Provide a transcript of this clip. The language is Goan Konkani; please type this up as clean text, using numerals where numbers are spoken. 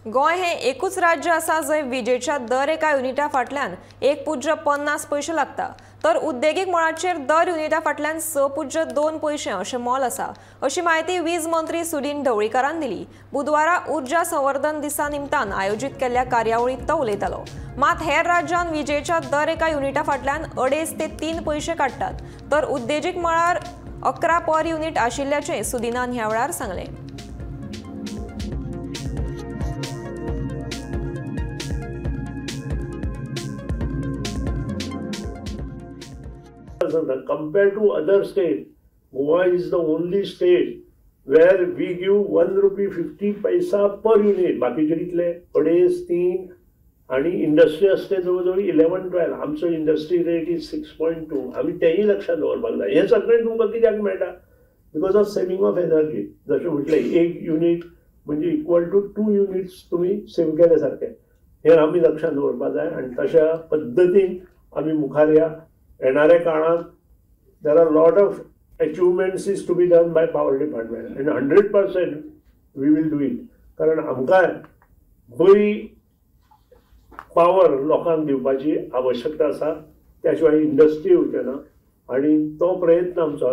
गोंय हे एकूच राज्य आसा जंय विजेच्या दर एका युनिटा फाटल्यान 1.50 पयशे लागता, तर उद्देगीक मळाचेर दर युनिटा फाटल्यान 6.2 पयशे अशें मोल आसा, अशी म्हायती वीज मंत्री सुदिन ढवळीकारान दिली. बुधवारा ऊर्जा संवर्धन दिसा निमतान आयोजीत केल्ल्या कार्यावळींत तो उलयतालो. मात हेर राज्यांत विजेच्या दर एका युनिटा फाटल्यान 2.5 ते 3 पयशे काडटात, तर उद्देगीक मळार 11 पर युनिट आशिल्ल्याचें सुदिनान ह्या वेळार सांगलें. Compared to other states, Goa is the only state where we give 1.50 रुपये per unit. बाकीचे कितले 2.5 3 आणि इंडस्ट्री असते जवळजवळ 11 12. आमचो इंडस्ट्री रेट is 6.2. आमी तेंय लक्षात दवरपाक जाय. हें सगळें तुमकां कित्याक मेळटा? Because of saving of energy. जशें म्हटलें 1 युनिट म्हणजे इक्वल टू 2 युनिट्स तुमी सेव केले सारकें. हें आमी लक्षात दवरपाक जाय आनी तशा पद्दतीन आमी मुखार या. येणाऱ्या काळात there are lot of achievements is to be done by power department and 100% we will do it. कारण आमकां बरी पावर लोकांक दिवपाची आवश्यकता आसा, त्या शिवाय इंडस्ट्री येवचे ना आनी तो प्रयत्न आमचो आसा.